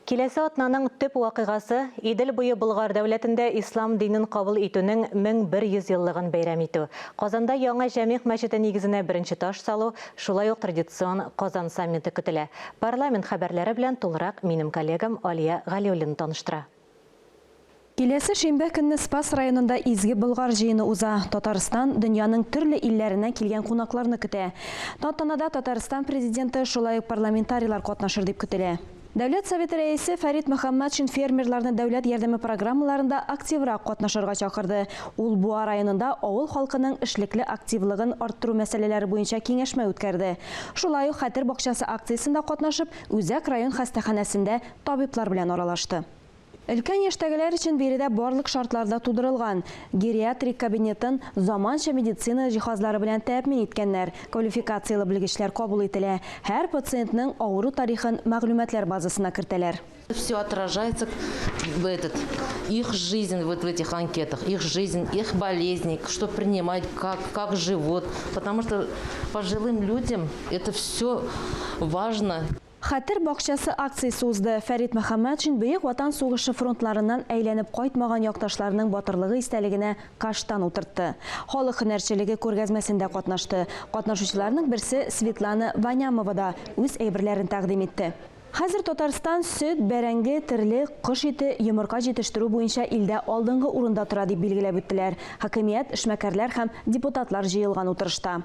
Киләсе атнаның төп вакыйгасы, Идел буе Болгар дәүләтендә ислам динен кабул итүнең 1100 еллыгын бәйрәм итү, Казанда яңа Җәмигъ мәчете нигезенә беренче таш салу, шулай ук традицион Казан саммиты көтелә. Парламент хәбәрләре белән тулырак минем коллегам Алия Галиуллина таныштыра. Киләсе шимбә көнне Спас районында Изге Болгар җыены уза. Татарстан дөньяның төрле илләреннән килгән кунакларны көтә. Тантанада Татарстан Президенты, шулай ук парламентарийлар катнашыр дип көтелә. Дәүләт Советы Рәисе Фәрит Мөхәммәтшин фермерларны дәүләт ярдәме программаларында активрак катнашырга чакырды. Ул Буа районында авыл халкының эшлекле активлыгын арттыру мәсьәләләре буенча киңәшмә үткәрде. Шулай ук Хәтер бакчасы акциясендә катнашып, үзәк район хастаханәсендә табиблар белән аралашты. Өлкән яшьтәгеләр өчен биредә барлык шартлар да тудырылган. Гериатрик кабинетын заманча медицина җиһазлары белән тәэмин иткәннәр, квалификацияле белгечләр кабул ителә, һәр пациентның авыру тарихын мәгълүматлар базасына кертәләр. Все отражается в этот, их жизнь вот в этих анкетах, их жизнь, их болезни, что принимать, как, как живут, потому что пожилым людям это все важно. Хәтер бакчасы акциясе узды. Фәрит Мөхәммәтшин Бөек Ватан сугышы фронтларыннан әйләнеп кайтмаган якташларының батырлыгы истәлегенә каштан утыртты. Халык һөнәрчелеге күргәзмәсендә катнашты. Катнашучыларның берсе Светлана Ванямова да үз әйберләрен тәкъдим итте. Хәзер Татарстан сөт, бәрәңге, терлек, кош ите, йомырка җитештерү буенча илдә алдынгы урында тора, дип билгеләп үттеләр хакимият, эшмәкәрләр һәм депутатлар җыелган утырышта.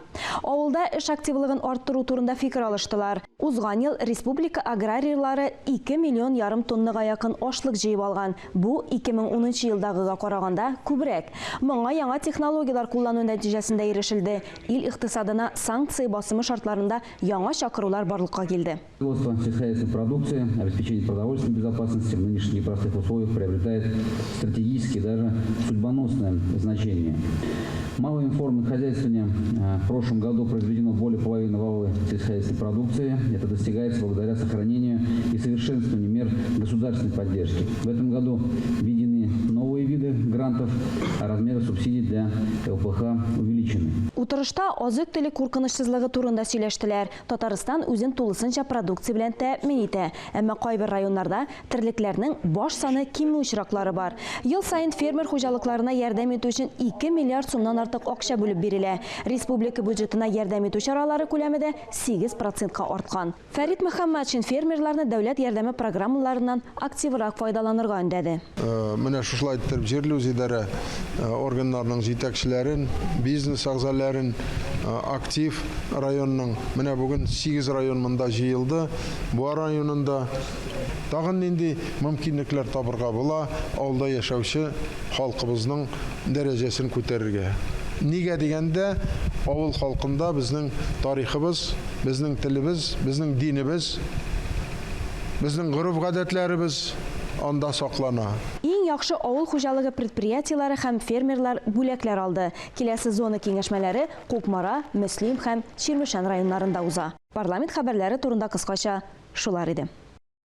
Авылда эш активлыгын арттыру турында фикер алыштылар. Узган ел республика аграрийлары ике миллион ярым тоннага якын ашлык җыеп алган, бу 2010 нчы елдагыга караганда күбрәк. Моңа яңа технологияләр куллану нәтиҗәсендә ирешелде, ил икътисадына санкция басымы шартларында яңа чакырулар барлыкка килде. Производство сельскохозяйственной продукции, обеспечение продовольственной безопасности в нынешних непростых условиях приобретает стратегическое, даже судьбоносное значение. Малыми формами хозяйствования э, в прошлом году произведено более половины валовой сельскохозяйственной продукции. Это достигается благодаря сохранению и совершенствованию мер государственной поддержки. В этом году введены новые виды грантов, а размеры субсидий для ЛПХ увеличены. Утырышта азык-төлек куркынычсызлыгы турында сөйләштеләр. Татарстан үзен тулысынча продукция белән тәэмин итә. Әмма кайбер районнарда терлекләрнең баш саны кимү очраклары бар. Ел саен фермер хуҗалыкларына ярдәм итү өчен 2 миллиард сумнан артык акча бүлеп бирелә. Республика бюджетына ярдәм итү чаралары күләме дә 8 процентка арткан. Фәрит Мөхәммәтшин фермерларны дәүләт ярдәме программаларыннан активрак файдаланырга өндәде. Менә шушылай иттереп җирле үзидарә органнарының җитәкчеләрен, бизнес әгъзаләрен, актив районның, менә бүген сигез район монда җыелды, Буа районында тагын нинди мөмкинлекләр табырга була авылда яшәүче халкыбызның дәрәҗәсен күтәрергә? Нигә дигәндә, авыл халкында безнең тарихыбыз, безнең телебез, безнең динебез, безнең гореф-гадәтләребез анда саклана. Иң яхшы авыл хуҗалыгы предприятиеләре һәм фермерлар бүләкләр алды. Киләсе зона киңәшмәләре Кукмара, Мөслим һәм Чирмешән районнарында уза. Парламент хәбәрләре турында кыскача шулар иде.